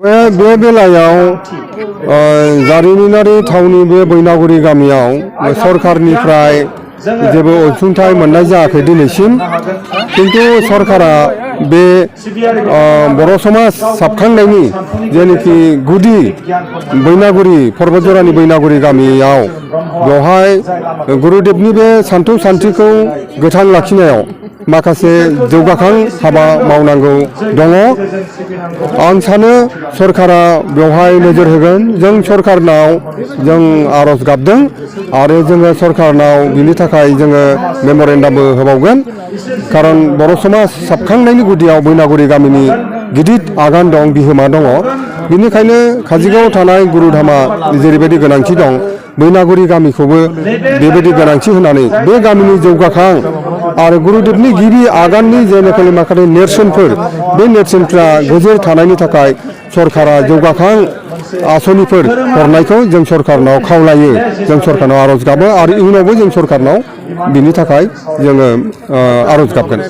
बे बेलायाव जारिमिनारि थावनि बे बैनागुरि गामियाव सरकारनिफ्राय जेबो अनसुंथाइ मोननाय जायाखै दिनैसिम। किन्तु सरकारा बे बर' समाज साबखांनायनि जेनोखि गुदि बैनागुरि पर्बतजरानि बैनागुरि गामियाव बेवहाय गुरुदेवनि बे सानथौ सानथ्रिखौ गोथां लाखिनायाव माखासे जौगाखां हाबा मावनांगौ दङ। आं सानो सरकारा बेवहाय नोजोर होगोन। जों सरकारनाव जों आर'ज गाबदों आरो जोङो सरकारनाव बिनि थाखाय जोङो मेम'रेन्डामबो होबावगोन। खारन बर' समाज साबखांनायनि गुदियाव बैनागुरि गामिनि गिदिर आगान दं, बिहोमा दङ। बिनिखायनो काजिगावआव थानाय गुरुधामा जेरैबायदि गोनांथि दं, बैनागुरि गामिखौबो बेबायदि गोनांथि होनानै बे गामिनि जौगाखां आरो गुरुदेवनि गिबि आगाननि जेनेखि माखासे नेरसोनफोर, बे नेरसोनफ्रा गोजोर थानायनि थाखाय सरकारा जौगाखां आसनिफोर हरनायखौ जों सरकारनाव खावलायो, जों सरकारनाव आर'ज गाबो आरो इयुनावबो जों सरकारनाव बिनि थाखाय जोङो आर'ज गाबगोन।